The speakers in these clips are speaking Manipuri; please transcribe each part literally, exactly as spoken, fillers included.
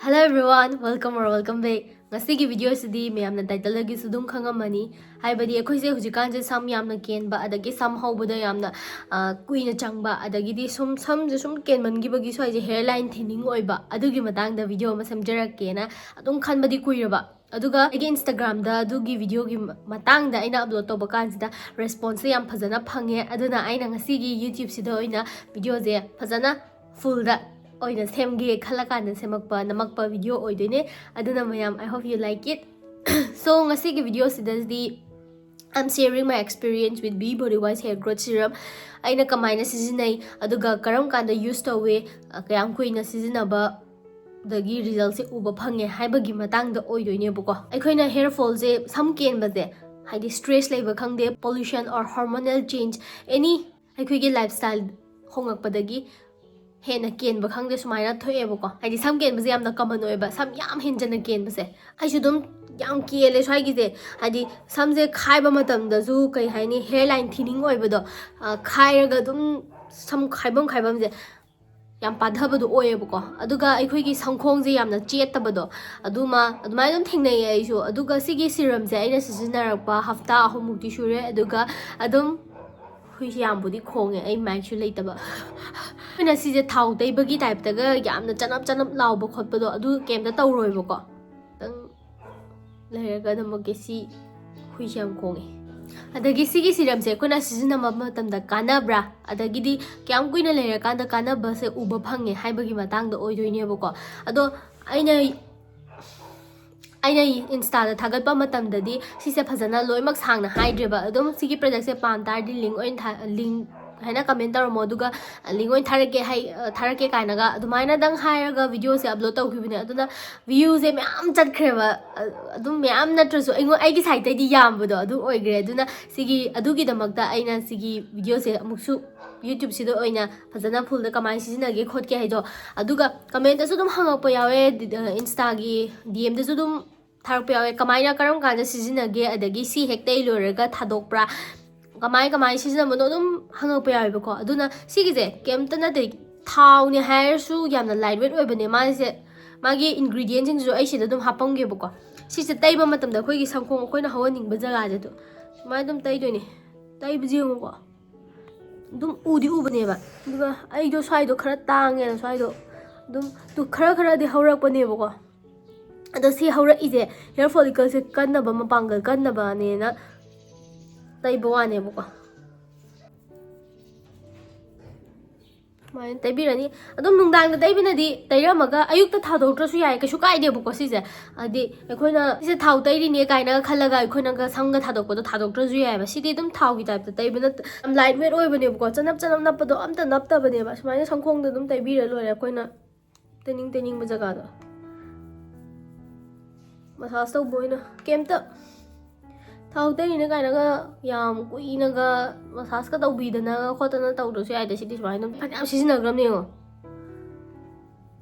Hello everyone, welcome or welcome back. ꯉꯁꯤꯒꯤ ꯚꯤꯗꯤꯑꯣꯁꯤꯗꯤ ꯃꯌꯥꯝꯅ ꯇꯥꯏꯇꯜꯗꯒꯤꯁꯨ ꯑꯗꯨꯝ ꯈꯪꯉꯝꯃꯅꯤ, ꯍꯥꯏꯕꯗꯤ ꯑꯩꯈꯣꯏꯁꯦ ꯍꯧꯖꯤꯛꯀꯥꯟꯁꯦ ꯁꯝ ꯌꯥꯝꯅ ꯀꯦꯟꯕ, ꯑꯗꯒꯤ ꯁꯝ ꯍꯧꯕꯗ ꯌꯥꯝꯅ ꯑ, ꯀꯨꯏꯅ ꯆꯪꯕ, ꯑꯗꯒꯤꯗꯤ ꯁꯨꯝ ꯁꯝꯁꯦ ꯁꯨꯝ ꯀꯦꯟꯃꯟꯈꯤꯕꯒꯤ ꯁ꯭ꯋꯥꯏꯁꯦ hair line thinning ꯑꯣꯏꯕ, ꯑꯗꯨꯒꯤ ꯃꯇꯥꯡꯗ ꯚꯤꯗꯤꯑꯣ ꯑꯃ ꯁꯦꯝꯖꯔꯛꯀꯦꯅ ꯑꯗꯨꯝ ꯈꯟꯕꯗꯤ ꯀꯨꯏꯔꯕ꯫ ꯑꯗꯨꯒ ꯑꯩꯒꯤ ꯏꯟꯁꯇꯥꯒ꯭ꯔꯥꯝꯗ ꯑꯗꯨꯒꯤ ꯚꯤꯗꯤꯑꯣꯒꯤ ꯃ- ꯃꯇꯥꯡꯗ ꯑꯩꯅ ꯑꯞꯂꯣꯗ ꯇꯧꯕ ꯀꯥꯟꯁꯤꯗ ꯔꯦꯁꯄꯣꯟꯁꯁꯦ ꯌꯥꯝ ꯐꯖꯅ ꯐꯪꯉꯦ꯫ ꯑꯗꯨꯅ ꯑꯩꯅ ꯉꯁꯤꯒꯤ ꯌꯨꯇ꯭ꯌꯨꯕꯁꯤꯗ ꯑꯣꯏꯅ ꯚꯤꯗꯤꯑꯣꯁꯦ ꯐꯖꯅ ꯐꯨꯜꯗ ꯑꯣꯏꯅ ꯁꯦꯝꯒꯦ ꯈꯜꯂ ꯀꯥꯟꯗ ꯁꯦꯝꯃꯛꯄ, ꯅꯝꯃꯛꯄ ꯚꯤꯗꯤꯑꯣ ꯑꯣꯏꯗꯣꯏꯅꯦ꯫ ꯑꯗꯨꯅ ꯃꯌꯥꯝ, I hope you like it. So, ꯉꯁꯤꯒꯤ ꯚꯤꯗꯤꯑꯣꯁꯤꯗꯗꯤ I'm sharing my experience with Bee Body Wise hair growth serum. ꯑꯩꯅ ꯀꯃꯥꯏꯅ ꯁꯤꯖꯤꯟꯅꯩ, ꯑꯗꯨꯒ ꯀꯔꯝ ꯀꯥꯟꯗ ꯌꯨꯁ ꯇꯧꯋꯦ, ꯑ, ꯀꯌꯥꯝ ꯀꯨꯏꯅ ꯁꯤꯖꯤꯟꯅꯕꯗꯒꯤ ꯔꯤꯖꯜꯁꯦ ꯎꯕ ꯐꯪꯉꯦ ꯍꯥꯏꯕꯒꯤ ꯃꯇꯥꯡꯗ ꯑꯣꯏꯗꯣꯏꯅꯦꯕꯀꯣ꯫ ꯑꯩꯈꯣꯏꯅ hair fallꯁꯦ, ꯁꯝ ꯀꯦꯟꯕꯁꯦ, ꯍꯥꯏꯗꯤ ꯁ꯭ꯇ꯭ꯔꯦꯁ ꯂꯩꯕ ꯈꯪꯗꯦ, pollution or hormonal change, any ꯑꯩꯈꯣꯏꯒꯤ ꯂꯥꯏꯐ ꯁ꯭ꯇꯥꯏꯜ ꯍꯣꯡꯉꯛꯄꯗꯒꯤ ꯍꯦꯟꯅ ꯀꯦꯟꯕ ꯈꯪꯗꯦ, ꯁꯨꯃꯥꯏꯅ ꯊꯣꯛꯑꯦꯕꯀꯣ꯫ ꯍꯥꯏꯗꯤ ꯁꯝ ꯀꯦꯟꯕꯁꯦ ꯌꯥꯝꯅ ꯀꯃꯟ ꯑꯣꯏꯕ, ꯁꯝ ꯌꯥꯝ ꯍꯦꯟꯖꯟꯅ ꯀꯦꯟꯕꯁꯦ꯫ ꯑꯩꯁꯨ ꯑꯗꯨꯝ ꯌꯥꯝ ꯀꯦꯜꯂꯦ ꯁ꯭ꯋꯥꯏꯒꯤꯁꯦ, ꯍꯥꯏꯗꯤ ꯁꯝꯁꯦ ꯈꯥꯏꯕ ꯃꯇꯝꯗꯁꯨ, ꯀꯩ ꯍꯥꯏꯅꯤ, hair line thinning ꯑꯣꯏꯕꯗꯣ, ꯑ, ꯈꯥꯏꯔꯒ ꯑꯗꯨꯝ ꯁꯝ ꯈꯥꯏꯐꯝ ꯈꯥꯏꯐꯝꯁꯦ ꯌꯥꯝ ꯄꯥꯊꯕꯗꯣ ꯑꯣꯏꯌꯦꯕꯀꯣ꯫ ꯑꯗꯨꯒ ꯑꯩꯈꯣꯏꯒꯤ ꯁꯝꯈꯣꯡꯁꯦ ꯌꯥꯝꯅ ꯆꯦꯠꯇꯕꯗꯣ, ꯑꯗꯨꯃ ꯑꯗꯨꯃꯥꯏꯅ ꯑꯗꯨꯝ ꯊꯦꯡꯅꯩꯌꯦ ꯑꯩꯁꯨ꯫ ꯑꯗꯨꯒ ꯁꯤꯒꯤ ꯁꯤꯔꯝꯁꯦ ꯑꯩꯅ ꯁꯤꯖꯤꯟꯅꯔꯛꯄ ꯍꯞꯇꯥ ꯑꯍꯨꯝꯃꯨꯛꯇꯤ ꯁꯨꯔꯦ꯫ ꯑꯗꯨꯒ ꯑꯗꯨꯝ ꯍꯨꯏꯁꯦ ꯌꯥꯝꯕꯨꯗꯤ ꯈꯣꯡꯉꯦ, ꯑꯩ ꯃꯥꯏꯛꯁꯨ ꯂꯩꯇꯕ꯫ ꯑꯩꯈꯣꯏꯅ ꯁꯤꯁꯦ ꯊꯥꯎ ꯇꯩꯕꯒꯤ ꯇꯥꯏꯞꯇꯒ ꯌꯥꯝꯅ ꯆꯅꯞ ꯆꯅꯞ ꯂꯥꯎꯕ ꯈꯣꯠꯄꯗꯣ ꯑꯗꯨ ꯀꯩꯝꯇ ꯇꯧꯔꯣꯏꯕꯀꯣ꯫ ꯈꯤꯇꯪ ꯂꯩꯔꯒ ꯅꯝꯃꯛꯀꯦ꯫ ꯁꯤ ꯍꯨꯏꯁꯦ ꯌꯥꯝ ꯈꯣꯡꯉꯦ꯫ ꯑꯗꯒꯤ ꯁꯤꯒꯤ ꯁꯤꯔꯝꯁꯦ ꯑꯩꯈꯣꯏꯅ ꯁꯤꯖꯤꯟꯅꯕ ꯃꯇꯝꯗ ꯀꯥꯟꯅꯕ꯭ꯔꯥ, ꯑꯗꯒꯤꯗꯤ ꯀꯌꯥꯝ ꯀꯨꯏꯅ ꯂꯩꯔꯀꯥꯟꯗ ꯀꯥꯟꯅꯕꯁꯦ ꯎꯕ ꯐꯪꯉꯦ ꯍꯥꯏꯕꯒꯤ ꯃꯇꯥꯡꯗ ꯑꯣꯏꯗꯣꯏꯅꯦꯕꯀꯣ꯫ ꯑꯗꯣ ꯑꯩꯅ ꯑꯩꯅ ꯏꯟꯁꯇꯥꯗ ꯊꯥꯒꯠꯄ ꯃꯇꯝꯗꯗꯤ ꯁꯤꯁꯦ ꯐꯖꯅ ꯂꯣꯏꯅꯃꯛ ꯁꯥꯡꯅ ꯍꯥꯏꯗ꯭ꯔꯦꯕ꯫ ꯑꯗꯨꯝ ꯁꯤꯒꯤ ꯄ꯭ꯔꯗꯛꯁꯦ ꯄꯥꯝ ꯇꯥꯔꯗꯤ ꯂꯤꯡ ꯑꯣꯏꯅ ꯊꯥ-, ꯂꯤꯡ ꯍꯥꯏꯅ ꯀꯃꯦꯟ ꯇꯧꯔꯝꯃꯣ, ꯑꯗꯨꯒ ꯂꯤꯡ ꯑꯣꯏꯅ ꯊꯥꯔꯛꯀꯦ ꯍꯥꯏ-, ꯊꯥꯔꯛꯀꯦ ꯀꯥꯏꯅꯒ ꯑꯗꯨꯃꯥꯏꯅꯗꯪ ꯍꯥꯏꯔꯒ ꯚꯤꯗꯤꯑꯣꯁꯦ ꯑꯞꯂꯣꯗ ꯇꯧꯈꯤꯕꯅꯦ꯫ ꯑꯗꯨꯅ ꯚ꯭ꯌꯨꯁꯦ ꯃꯌꯥꯝ ꯆꯠꯈ꯭ꯔꯦꯕ꯫ ꯑ-, ꯑꯗꯨꯝ ꯃꯌꯥꯝ ꯅꯠꯇ꯭ꯔꯁꯨ ꯑꯩꯉꯣꯟ-, ꯑꯩꯒꯤ ꯁꯥꯏꯠꯇꯩꯗꯤ ꯌꯥꯝꯕꯗꯣ ꯑꯗꯨ ꯑꯣꯏꯈ꯭ꯔꯦ꯫ ꯑꯗꯨꯅ ꯁꯤꯒꯤ, ꯑꯗꯨꯒꯤꯗꯃꯛꯇ ꯑꯩꯅ ꯁꯤꯒꯤ ꯚꯤꯗꯤꯑꯣꯁꯦ ꯑꯃꯨꯛꯁꯨ ꯌꯨꯇ꯭ꯌꯨꯕꯁꯤꯗ ꯑꯣꯏꯅ ꯐꯖꯅ ꯐꯨꯜꯗ ꯀꯃꯥꯏꯅ ꯁꯤꯖꯤꯟꯅꯒꯦ ꯈꯣꯠꯀꯦ ꯍꯥꯏꯗꯣ꯫ ꯑꯗꯨꯒ ꯀꯃꯦꯟꯇꯁꯨ ꯑꯗꯨꯝ ꯍꯪꯉꯛꯄ ꯌꯥꯎꯋꯦ, ꯗꯤ-, ꯑ, ꯏꯟꯁꯇꯥꯒꯤ ꯗꯤ ꯑꯦꯝꯗꯁꯨ ꯑꯗꯨꯝ ꯊꯥꯔꯛꯄ ꯌꯥꯎꯋꯦ, "ꯀꯃꯥꯏꯅ, ꯀꯔꯝ ꯀꯥꯟꯗ ꯁꯤꯖꯤꯟꯅꯒꯦ, ꯑꯗꯒꯤ ꯁꯤ ꯍꯦꯛ ꯇꯩ ꯂꯣꯏꯔꯒ ꯊꯥꯗꯣꯛꯄ꯭ꯔꯥ, ꯀꯃꯥꯏ ꯀꯃꯥꯏ ꯁꯤꯖꯤꯟꯅꯕꯅꯣ?" ꯑꯗꯨꯝ ꯍꯪꯉꯛꯄ ꯌꯥꯎꯋꯦꯕꯀꯣ꯫ ꯑꯗꯨꯅ ꯁꯤꯒꯤꯁꯦ ꯀꯩꯝꯇ ꯅꯠꯇꯦ, ꯊꯥꯎꯅꯦ ꯍꯥꯏꯔꯁꯨ ꯌꯥꯝꯅ ꯂꯥꯏꯠ ꯋꯦꯠ ꯑꯣꯏꯕꯅꯦ ꯃꯥꯁꯦ꯫ ꯃꯥꯒꯤ ingredientꯁꯤꯡꯁꯨ ꯑꯩ ꯁꯤꯗ ꯑꯗꯨꯝ ꯍꯥꯞꯄꯝꯒꯦꯕꯀꯣ꯫ ꯁꯤꯁꯦ ꯇꯩꯕ ꯃꯇꯝꯗ ꯑꯩꯈꯣꯏꯒꯤ ꯁꯝꯈꯣꯡ ꯑꯩꯈꯣꯏꯅ ꯍꯧꯍꯟꯅꯤꯡꯕ ꯖꯒꯥꯁꯦ ꯑꯗꯨ ꯁꯨꯃꯥꯏꯅ ꯑꯗꯨꯝ ꯇꯩꯗꯣꯏꯅꯦ꯫ ꯇꯩꯕꯁꯦ ꯌꯦꯡꯉꯨꯀꯣ, ꯑꯗꯨꯝ ꯎꯗꯤ ꯎꯕꯅꯦꯕ꯫ ꯑꯗꯨꯒ ꯑꯩꯗꯣ ꯁ꯭ꯋꯥꯏꯗꯣ ꯈꯔ ꯇꯥꯡꯉꯦꯅ ꯁ꯭ꯋꯥꯏꯗꯣ ꯑꯗꯨꯝ ꯇꯨ ꯈꯔ ꯈꯔꯗꯤ ꯍꯧꯔꯛꯄꯅꯦꯕꯀꯣ꯫ ꯑꯗꯣ ꯁꯤ ꯍꯧꯔꯛꯏꯁꯦ hair follicleꯁꯦ ꯀꯟꯅꯕ, ꯃꯄꯥꯡꯒꯜ ꯀꯟꯅꯕꯅꯦꯅ ꯇꯩꯕ ꯋꯥꯅꯦꯕꯀꯣ꯫ ꯁꯨꯃꯥꯏꯅ ꯇꯩꯕꯤꯔꯅꯤ꯫ ꯑꯗꯨꯝ ꯅꯨꯡꯗꯥꯡꯗ ꯇꯩꯕꯅꯗꯤ, ꯇꯩꯔꯝꯃꯒ ꯑꯌꯨꯛꯇ ꯊꯥꯗꯣꯛꯇ꯭ꯔꯁꯨ ꯌꯥꯏ, ꯀꯩꯁꯨ ꯀꯥꯏꯗꯦꯕꯀꯣ꯫ ꯁꯤꯁꯦ ꯍꯥꯏꯗꯤ ꯑꯩꯈꯣꯏꯅ ꯁꯤꯁꯦ ꯊꯥꯎ ꯇꯩꯔꯤꯅꯦ ꯀꯥꯏꯅꯒ ꯈꯜꯂꯒ ꯑꯩꯈꯣꯏꯅꯒ ꯁꯝꯒ ꯊꯥꯗꯣꯛꯄꯗꯣ ꯊꯥꯗꯣꯛꯇ꯭ꯔꯁꯨ ꯌꯥꯏꯑꯕ꯫ ꯁꯤꯗꯤ ꯑꯗꯨꯝ ꯊꯥꯎꯒꯤ typeꯇ ꯇꯩꯕ ꯅꯠꯇ, ꯌꯥꯝ light weight ꯑꯣꯏꯕꯅꯦꯕꯀꯣ꯫ ꯆꯅꯞ ꯆꯅꯞ ꯅꯞꯄꯗꯣ ꯑꯝꯇ ꯅꯞꯇꯕꯅꯦꯕ꯫ ꯁꯨꯃꯥꯏꯅ ꯁꯝꯈꯣꯡꯗ ꯑꯗꯨꯝ ꯇꯩꯕꯤꯔ ꯂꯣꯏꯔꯦ ꯑꯩꯈꯣꯏꯅ ꯇꯩꯅꯤꯡ ꯇꯩꯅꯤꯡꯕ ꯖꯒꯥꯗꯣ꯫ Massage ꯇꯧꯕ ꯑꯣꯏꯅ ꯀꯩꯝꯇ ꯊꯥꯎ ꯇꯩꯔꯤꯅꯦ ꯀꯥꯏꯅꯒ ꯌꯥꯝ ꯀꯨꯏꯅꯒ massageꯀ ꯇꯧꯕꯤꯗꯅꯒ ꯈꯣꯠꯇꯅ ꯇꯧꯗ꯭ꯔꯁꯨ ꯌꯥꯏꯗ꯫ ꯁꯤꯗꯤ ꯁꯨꯃꯥꯏꯅ ꯑꯗꯨꯝ ꯐꯅꯌꯥꯝ ꯁꯤꯖꯤꯟꯅꯈ꯭ꯔꯕꯅꯦ ꯌꯦꯡꯉꯣ꯫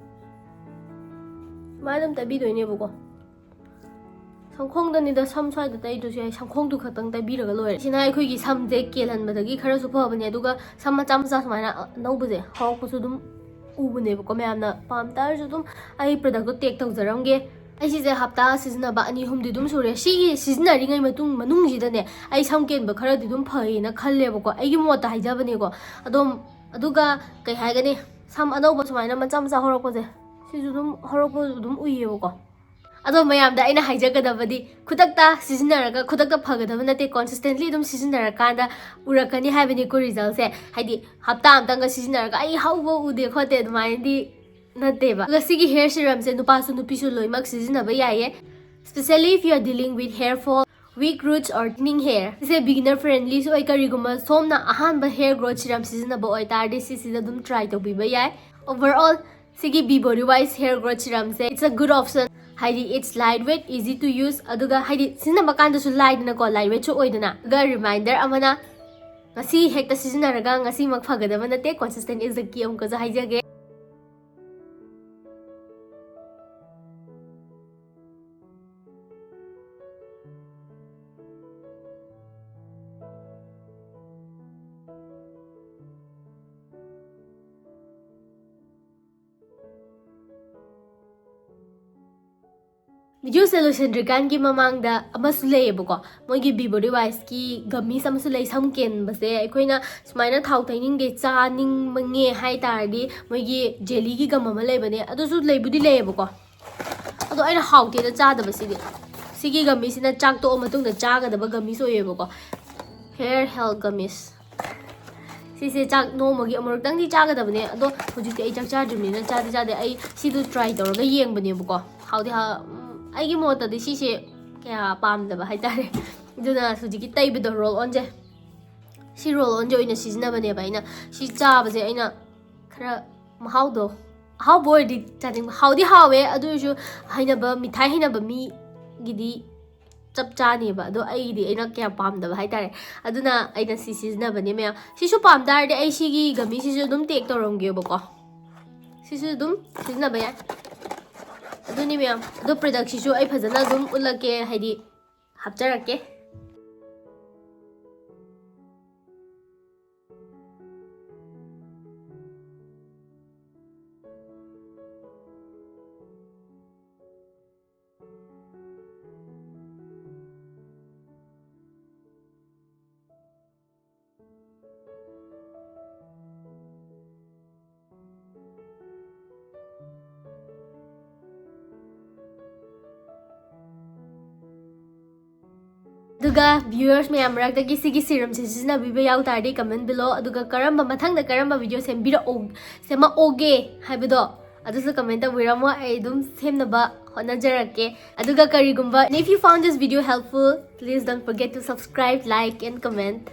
ꯁꯨꯃꯥꯏꯅ ꯑꯗꯨꯝ ꯇꯩꯕꯤꯗꯣꯏꯅꯦꯕꯀꯣ꯫ ꯁꯝꯈꯣꯡꯗꯅꯤꯗ, ꯁꯝ ꯁ꯭ꯋꯥꯏꯗ ꯇꯩꯗ꯭ꯔꯁꯨ ꯌꯥꯏ, ꯁꯝꯈꯣꯡꯗꯨ ꯈꯛꯇꯪ ꯇꯩꯕꯤꯔꯒ ꯂꯣꯏꯔꯦ꯫ ꯁꯤꯅ ꯑꯩꯈꯣꯏꯒꯤ ꯁꯝꯁꯦ ꯀꯦꯜꯍꯟꯕꯗꯒꯤ ꯈꯔꯁꯨ ꯐꯕꯅꯦ꯫ ꯑꯗꯨꯒ ꯁꯝ ꯃꯆꯥ ꯃꯆꯥ ꯁꯨꯃꯥꯏꯅ ꯑꯅꯧꯕꯁꯦ ꯍꯧꯔꯛꯄꯁꯨ ꯑꯗꯨꯝ ꯎꯕꯅꯦꯕꯀꯣ꯫ ꯃꯌꯥꯝꯅ ꯄꯥꯝ ꯇꯥꯔꯁꯨ ꯑꯗꯨꯝ ꯑꯩ productꯇꯣ tag ꯇꯧꯖꯔꯝꯒꯦ꯫ ꯑꯩ ꯁꯤꯁꯦ ꯍꯞꯇꯥ ꯁꯤꯖꯤꯟꯅꯕ ꯑꯅꯤ ꯑꯍꯨꯝꯗꯤ ꯑꯗꯨꯝ ꯁꯨꯔꯦ꯫ ꯁꯤꯒꯤ ꯁꯤꯖꯤꯟꯅꯔꯤꯉꯩ ꯃꯇꯨꯡ, ꯃꯅꯨꯡꯁꯤꯗꯅꯦ ꯑꯩ ꯁꯝ ꯀꯦꯟꯕ ꯈꯔꯗꯤ ꯑꯗꯨꯝ ꯐꯩꯌꯦꯅ ꯈꯜꯂꯦꯕꯀꯣ, ꯑꯩꯒꯤ ꯃꯣꯠꯇ ꯍꯥꯏꯖꯕꯅꯦꯀꯣ꯫ ꯑꯗꯨꯝ, ꯑꯗꯨꯒ ꯀꯩ ꯍꯥꯏꯒꯅꯤ, ꯁꯝ ꯑꯅꯧꯕ ꯁꯨꯃꯥꯏꯅ ꯃꯆꯥ ꯃꯆꯥ ꯍꯧꯔꯛꯄꯁꯦ, ꯁꯤꯁꯨ ꯑꯗꯨꯝ ꯍꯧꯔꯛꯄ ꯑꯗꯨꯝ ꯎꯏꯌꯦꯕꯀꯣ꯫ ꯑꯗꯣ ꯃꯌꯥꯝꯗ ꯑꯩꯅ ꯍꯥꯏꯖꯒꯗꯕꯗꯤ, ꯈꯨꯗꯛꯇ ꯁꯤꯖꯤꯟꯅꯔꯒ ꯈꯨꯗꯛꯇ ꯐꯒꯗꯕ ꯅꯠꯇꯦ, consistently ꯑꯗꯨꯝ ꯁꯤꯖꯤꯟꯅꯔꯀꯥꯟꯗ ꯎꯔꯛꯀꯅꯤ ꯍꯥꯏꯕꯅꯤꯀꯣ resultꯁꯦ꯫ ꯍꯥꯏꯗꯤ ꯍꯞꯇꯥ ꯑꯃꯇꯪꯒ ꯁꯤꯖꯤꯟꯅꯔꯒ ꯑꯩ ꯍꯧꯕ ꯎꯗꯦ ꯈꯣꯠꯇꯦ ꯑꯗꯨꯃꯥꯏꯅꯗꯤ ꯅꯠꯇꯦꯕ꯫ ꯑꯗꯨꯒ ꯁꯤꯒꯤ hair serumꯁꯦ ꯅꯨꯄꯥꯁꯨ ꯅꯨꯄꯤꯁꯨ ꯂꯣꯏꯅꯃꯛ ꯁꯤꯖꯤꯟꯅꯕ ꯌꯥꯏꯌꯦ, specially if you are dealing with hair fall, weak roots or thinning hair꯫ ꯁꯤꯁꯦ beginner friendlyꯁꯨ ꯑꯣꯏ꯫ ꯀꯔꯤꯒꯨꯝꯕ ꯁꯣꯝꯅ ꯑꯍꯥꯟꯕ hair growth serum ꯁꯤꯖꯤꯟꯅꯕ ꯑꯣꯏꯇꯥꯔꯗꯤ ꯁꯤꯁꯤꯗ ꯑꯗꯨꯝ try ꯇꯧꯕꯤꯕ ꯌꯥꯏ꯫ Overall, ꯁꯤꯒꯤ Be Body Wise hair growth serumꯁꯦ, it's a good option꯫ ꯍꯥꯏꯗꯤ it's light weight, easy to use, ꯑꯗꯨꯒ ꯍꯥꯏꯗꯤ ꯁꯤꯖꯤꯟꯅꯕ ꯀꯥꯟꯗꯁꯨ ꯂꯥꯏꯗꯅꯀꯣ, light weightꯁꯨ ꯑꯣꯏꯗꯅ꯫ ꯑꯗꯨꯒ reminder ꯑꯃꯅ, ꯉꯁꯤ ꯍꯦꯛꯇ ꯁꯤꯖꯤꯟꯅꯔꯒ ꯉꯁꯤꯃꯛ ꯐꯒꯗꯕ ꯅꯠꯇꯦ, consistent is the key ꯑꯃꯨꯛꯀꯁꯨ ꯍꯥꯏꯖꯒꯦ꯫ ꯚꯤꯗꯤꯑꯣꯁꯦ ꯂꯣꯏꯁꯤꯟꯗ꯭ꯔꯤꯀꯥꯟꯒꯤ ꯃꯃꯥꯡꯗ ꯑꯃꯁꯨ ꯂꯩꯌꯦꯕꯀꯣ, ꯃꯣꯏꯒꯤ ꯕꯤ ꯕꯣꯗꯤ ꯋꯥꯏꯁꯀꯤ ꯒꯝꯃꯤꯁ ꯑꯃꯁꯨ ꯂꯩ꯫ ꯁꯝ ꯀꯦꯟꯕꯁꯦ ꯑꯩꯈꯣꯏꯅ ꯁꯨꯃꯥꯏꯅ ꯊꯥꯎ ꯇꯩꯅꯤꯡꯗꯦ, ꯆꯥꯅꯤꯡꯉꯦ ꯍꯥꯏ ꯇꯥꯔꯗꯤ ꯃꯣꯏꯒꯤ ꯖꯦꯂꯤꯒꯤ ꯒꯝ ꯑꯃ ꯂꯩꯕꯅꯦ, ꯑꯗꯨꯁꯨ ꯂꯩꯕꯨꯗꯤ ꯂꯩꯌꯦꯕꯀꯣ꯫ ꯑꯗꯣ ꯑꯩꯅ ꯍꯥꯎꯇꯦꯅ ꯆꯥꯗꯕ ꯁꯤꯗꯤ꯫ ꯁꯤꯒꯤ ꯒꯝꯃꯤꯁꯤꯅ ꯆꯥꯛ ꯇꯣꯛꯑ ꯃꯇꯨꯡꯗ ꯆꯥꯒꯗꯕ ꯒꯝꯃꯤꯁ ꯑꯣꯏꯌꯦꯕꯀꯣ꯫ Hair health gummies꯫ ꯁꯤꯁꯦ ꯆꯥꯛ ꯅꯣꯡꯃꯒꯤ ꯑꯃꯨꯔꯛꯇꯪꯗꯤ ꯆꯥꯒꯗꯕꯅꯦ, ꯑꯗꯣ ꯍꯧꯖꯤꯛꯇꯤ ꯑꯩ ꯆꯥꯛ ꯆꯥꯗ꯭ꯔꯤꯕꯅꯤꯅ ꯆꯥꯗꯤ ꯆꯥꯗꯦ꯫ ꯑꯩ ꯁꯤꯗꯣ ꯇ꯭ꯔꯥꯏ ꯇꯧꯔꯒ ꯌꯦꯡꯕꯅꯦꯕꯀꯣ꯫ ꯍꯥꯎꯗꯤ ꯍꯥꯎ-, ꯎꯝ, ꯑꯩꯒꯤ ꯃꯣꯠꯇꯗꯤ ꯁꯤꯁꯦ ꯀꯌꯥ ꯄꯥꯝꯗꯕ ꯍꯥꯏꯇꯥꯔꯦ꯫ ꯑꯗꯨꯅ ꯍꯧꯖꯤꯛꯀꯤ ꯇꯩꯕꯗꯣ, ꯔꯣꯜ ꯑꯣꯟꯁꯦ, ꯁꯤ ꯔꯣꯜ ꯑꯣꯟꯁꯦ ꯑꯣꯏꯅ ꯁꯤꯖꯤꯟꯅꯕꯅꯦꯕ ꯑꯩꯅ꯫ ꯁꯤ ꯆꯥꯕꯁꯦ ꯑꯩꯅ ꯈꯔ ꯃꯍꯥꯎꯗꯣ, ꯑꯍꯥꯎꯕ ꯑꯣꯏꯔꯗꯤ ꯆꯥꯅꯤꯡꯕ, ꯍꯥꯎꯗꯤ ꯍꯥꯎꯋꯦ, ꯑꯗꯨ ꯑꯣꯏꯔꯁꯨ ꯍꯩꯅꯕ, ꯃꯤꯊꯥꯏ ꯍꯩꯅꯕ ꯃꯤꯒꯤꯗꯤ ꯆꯞ ꯆꯥꯅꯦꯕ꯫ ꯑꯗꯣ ꯑꯩꯒꯤꯗꯤ ꯑꯩꯅ ꯀꯌꯥ ꯄꯥꯝꯗꯕ ꯍꯥꯏꯇꯥꯔꯦ꯫ ꯑꯗꯨꯅ ꯑꯩꯅ ꯁꯤ ꯁꯤꯖꯤꯟꯅꯕꯅꯦ ꯃꯌꯥꯝ꯫ ꯁꯤꯁꯨ ꯄꯥꯝ ꯇꯥꯔꯗꯤ ꯑꯩ ꯁꯤꯒꯤ ꯒꯝꯃꯤꯁꯤꯁꯨ ꯑꯗꯨꯝ ꯇꯦꯛ ꯇꯧꯔꯝꯒꯦꯕꯀꯣ꯫ ꯁꯤꯁꯨ ꯑꯗꯨꯝ ꯁꯤꯖꯤꯟꯅꯕ ꯌꯥꯏ꯫ ꯑꯗꯨꯅꯤ ꯃꯌꯥꯝ꯫ ꯑꯗꯣ ꯄ꯭ꯔꯗꯛꯁꯤꯁꯨ ꯑꯩ ꯐꯖꯅ ꯑꯗꯨꯝ ꯎꯠꯂꯛꯀꯦ, ꯍꯥꯏꯗꯤ ꯍꯥꯞꯆꯔꯛꯀꯦ꯫ ꯑꯗꯨꯒ viewers ꯃꯌꯥꯝ ꯃꯔꯛꯇꯒꯤ ꯁꯤꯒꯤ serumꯁꯦ ꯁꯤꯖꯤꯟꯅꯕꯤꯕ ꯌꯥꯎ ꯇꯥꯔꯗꯤ comment below꯫ ꯑꯗꯨꯒ ꯀꯔꯝꯕ, ꯃꯊꯪꯗ ꯀꯔꯝꯕ video ꯁꯦꯝꯕꯤꯔꯛꯑꯣ, ꯁꯦꯝꯃꯛꯑꯣꯒꯦ ꯍꯥꯏꯕꯗꯣ, ꯑꯗꯨꯁꯨ comment ꯇꯧꯕꯤꯔꯝꯃꯣ, ꯑꯩ ꯑꯗꯨꯝ ꯁꯦꯝꯅꯕ ꯍꯣꯠꯅꯖꯔꯛꯀꯦ꯫ ꯑꯗꯨꯒ ꯀꯔꯤꯒꯨꯝꯕ, if you found this video helpful, please don't forget to subscribe, like and comment꯫